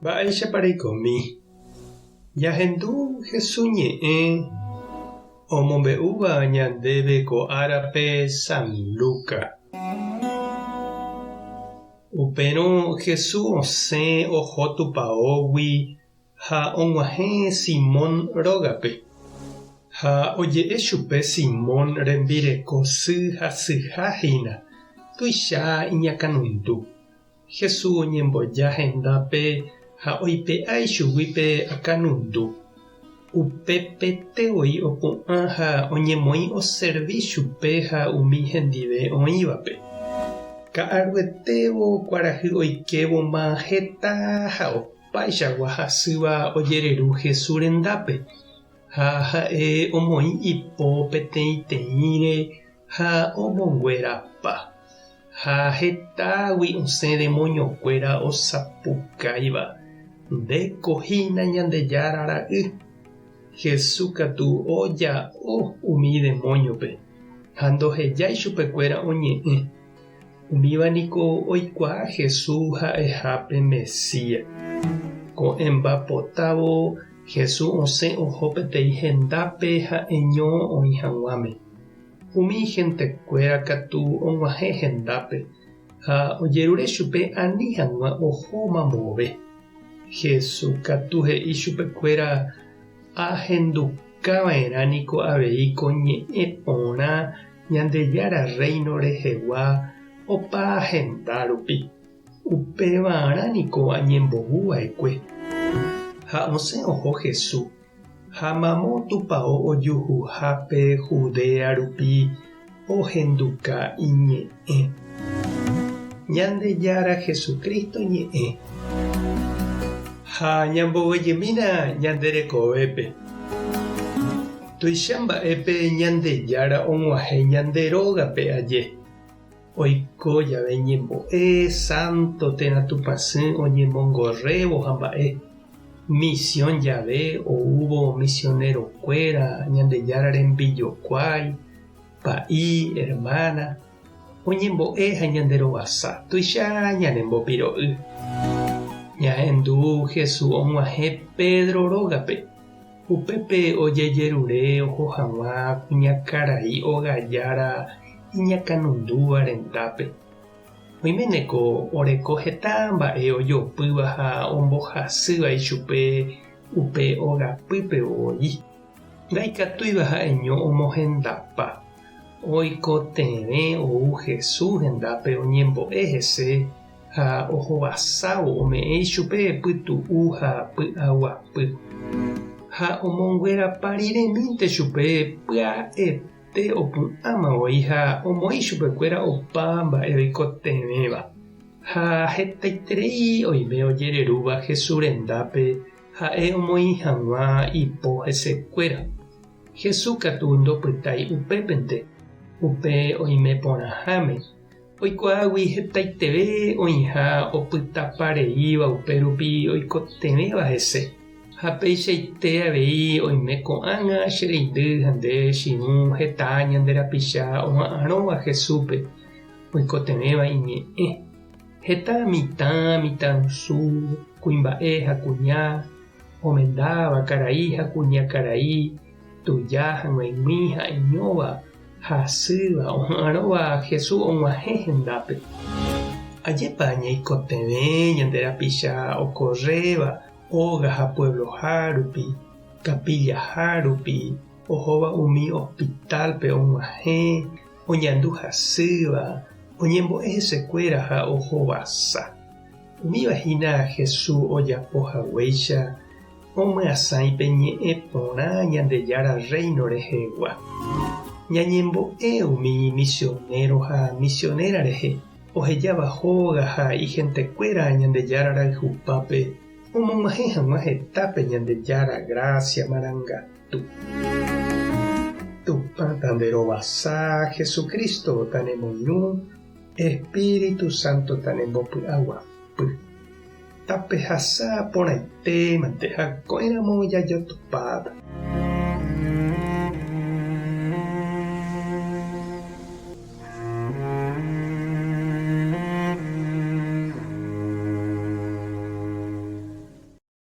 Mba'éichapa reikomi? Ñahendu Hesu ñe'ẽ omombe'úva ñandéve ko árape San Luca. Upérõ Hesu osẽ oho tupaógui ha og̃uahẽ Simón rógape. Ha oje'e chupe Simón rembireko sy hasyha hína, tuicha iñakãnundu. Jesús oñemboja hendápe ha oipe'a ichugui pe akãnundu. Upepete voi opu'ã ha oñemoĩ oservi chupe ha umi hendive oĩvape. Ka'aruetévo kuarahy oikévoma heta ha opaichagua hasýva ojereru Jesús rendápe, ha ha'e omoĩ ipo peteĩteĩre ha omonguerapa. Ha hetágui osẽ demoniokuéra osapukáiva, Ndéko hína Ñandejára Ra'y! Jesús katu oja'o umi demóniope ha ndohejái chupekuéra oñe'ẽ. Umíva niko oikuaa Jesús ha'eha pe Mesías. Ko'ẽmba potávo, Jesús osẽ oho peteĩ hendápe ha'eño oĩ hag̃uáme. Umi hentekuéra katu og̃uahẽ hendápe ha ojerure chupe ani hag̃ua oho mamove. Jesús katu he'i chupekuéra, Ahendukava'erã niko avei ko ñe'ẽ porã Ñandejára Rréino rehegua opa henda rupi. Upevarã niko añembovu va'ekue. Ha osẽ oho Jesús. Ha mamo tupao ojuhuhápe Judea rupi ohenduka iñe'ẽ. Ñandejára Jesucristo ñe'ẽ. Ha ñamboguejymína ñande rekovépe. Tuicha mba'épe Ñandejára og̃uahẽ ñande rógape aje. Oiko jave ñembo'e, sánto térã Tupãsy oñemongorrévo ha mba'e. Misión jave oúvo misionero-kuéra Ñandejára rembijokuái, pa'i, hermana, oñembo'e ha ñanderovasa tuicha ñanembopiro'y. Ñahendu Jesús og̃uahẽ Pedro rógape, upépe ojejerure oho hag̃ua kuñakarai ogajára iñakãnundúva rendápe. Oiméneko oreko heta mba'e ojopýva ha ombohasýva ichupe upe ogapýpe voi. Ndaikatúiva ha'eño omohendapa. Oikotevẽ ou Jesús hendápe oñembo'e hese ha ohovasávo ome'ẽ ichupe pytu'u ha py'aguapy. Ha omonguerapa riremínte chupe pya'ete opu'ãma voi ha omoĩ chupekuéra opa mba'e oikotevẽva. Ha hetaiterei oime ojererúva Jesús rendápe Ha'e omoĩ hag̃ua ipo hesekuéra. Jesús katu ndopytái upépente, upe oime porãháme, oikuaágui hetaiteve oĩha opytapareíva upérupi oikotevẽva hese. Ha peichaite avei oime ko'ág̃a che reindy ha nde che irũ heta ñande rapicha oha'arõva Jesúspe, oikotevẽva iñe'ẽ. Heta mitã, mitãrusu, kuimba'e ha kuña, omendáva, karai ha kuñakarai, tuja ha g̃uaig̃ui ha'eñóva, hasýva, oha'arõva Jesús og̃uahẽ hendápe. Ajépa ñaikotevẽ ñande rapicha okorréva óga ha puebloha rupi, kapillaha rupi, ohóva umi hospital-pe og̃uahẽ, oñandu hasýva, oñembo'e hesekuéra ha ohovasa. Umíva hína Jesús ojapo haguéicha omyasãi pe ñe'ẽ porã Ñandejára Rréino rehegua. Ñañembo'e umi misionéro ha misionéra rehe, ohejáva hóga ha ihentekuéra Ñandejára rayhupápe omog̃uahẽ hag̃ua hetápe Ñandejára grásia marangatu. Tupã tanderovasa, Jesucristo tanemoirũ, Espíritu Santo tanembopy'aguapy. Tapehasa porãite mante ha ko'ẽramo jajotopáta.